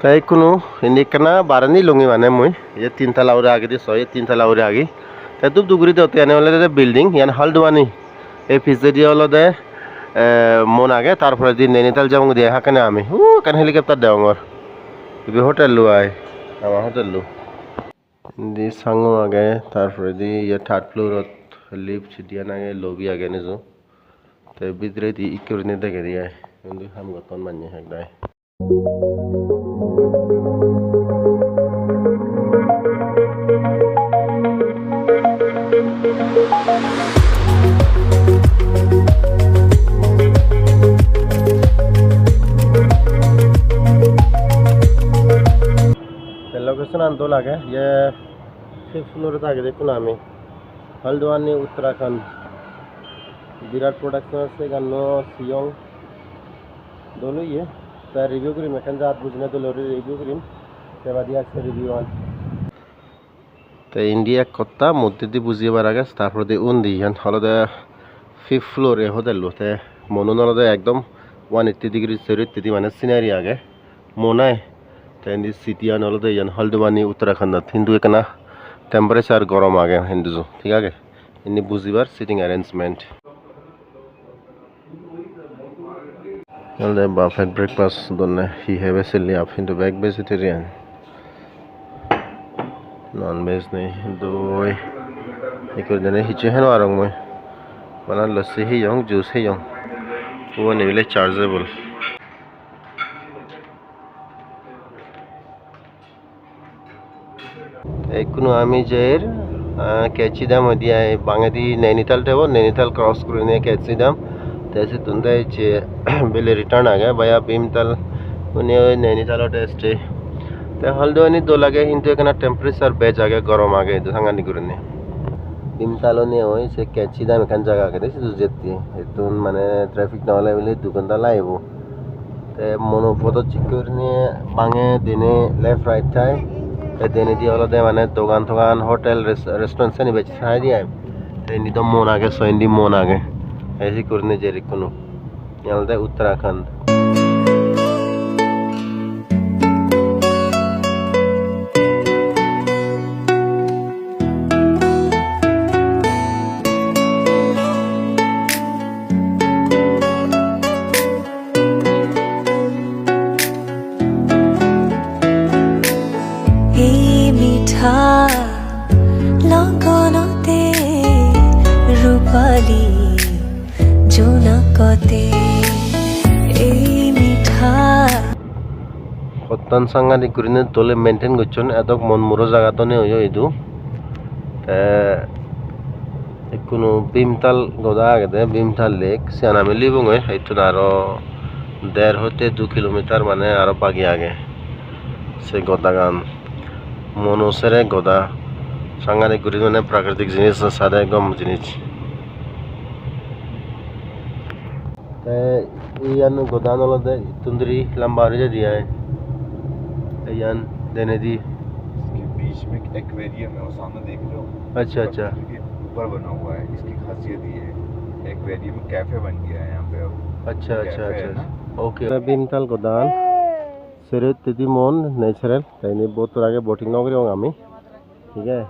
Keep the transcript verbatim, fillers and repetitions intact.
Te ikkunu indi ekkana barani lungi mane mui. Ye tin tala uri agidi, so ye tin tala uri agi. Te dup dup guri deotte ani olode building, iyan Haldwani. Ei pijedi olode, eh, mon age, tar poredi Nainital jebong de hakkene ami. Uh, ekkan helicopter degongor. Ibe hotel lo ai, ama hotel lo. Indi sangu age, tar poredi ye third floor-ot lift diyan age, lobby age nijo. Te bidiredi ikke gurinei degede ai. Undi ham gotton manye hek dagi. Te location an dol age, ye fifth floor ot agede ikkunu ami. Haldwani, Uttarakhand. Virat Production ase ganno siyong. Dol oye. Te review gurim ekkan jat bujine dole guri review gurim. Te badi ase review an. Te indi ek hotta moddedi bujibar age, tar poredi undi iyan olode fifth floor ei hotel lo. Te monun olode ekdom one eighty degree sero hittedi mane scenery age. Mon ai. Te indi city an olode iyan Haldwani, Uttarakhandot. Hintu ekkana temperature gorom age hintu, thik age? Indi bujibar sitting arrangement. Olode buffet breakfast donne, hi hebe sille ap, hintu bek vegetarian. Non veg nei, doi. Ekko dene hissu hei no parong mui. Bana lassi heyong, juice heyong. Uboni bile chargeable. Te ikkunu ami jer, ah, Kechi Dam odi ai, bangedi Nainital thebo, Nainital cross gurinei Kechi Dam. Te sittun te ecche bile return age, via Bhimtal, uni oi Nainital ode stay. Te Haldwani dol age, hintu ekkana temperature bej age, gorom age, idu sangani gurinei. Bhimtal uni oi se Kechi Dam ekkan jaga agede, sidu jette. Ittun mane traffic no ole bile du ghonta lagibo. Te mono podot sikke gurinei bange dene left right thai. Te denedi olode mane dogan togan, hotel, res-, restaurant seni bej saide ai. Te indi do mon age, so indi mon age. Te sikke gurinei jer ikkunu. Iyan olode Uttarakhand. এই মিঠা লগনতে ৰূপালী জোনাকতে এই মিঠা। Pottan sangadik gurinei dole maintain gocchon, edok mon muro jagat onei oyo idu. Te ikkunu Bhimtal goda agede, Bhimtal Lake, siyan ami libongoi, ittun aro der hoite du kilometer mane aro bagi age se godagan. Mono sere goda, sangadik guri mane prakritik jinis sade gom jinis. Te iyan godan olode ittun duri lamba guri jai de ai. Te iyan denedi. इसके बीच में एक एक्वेरियम है, वो सामने देख रहे हो? अच्छा, अच्छा। ये ऊपर बना हुआ है, इसकी खासियत ये है, एक्वेरियम कैफे बन गया है यहाँ पे अब। अच्छा, अच्छा, कैफे है अच्छा, ना? अच्छा। Okay. Bhimtal godan. Sero hittedi mon natural. Te indi boat age, boating no guribong ami. Thik age?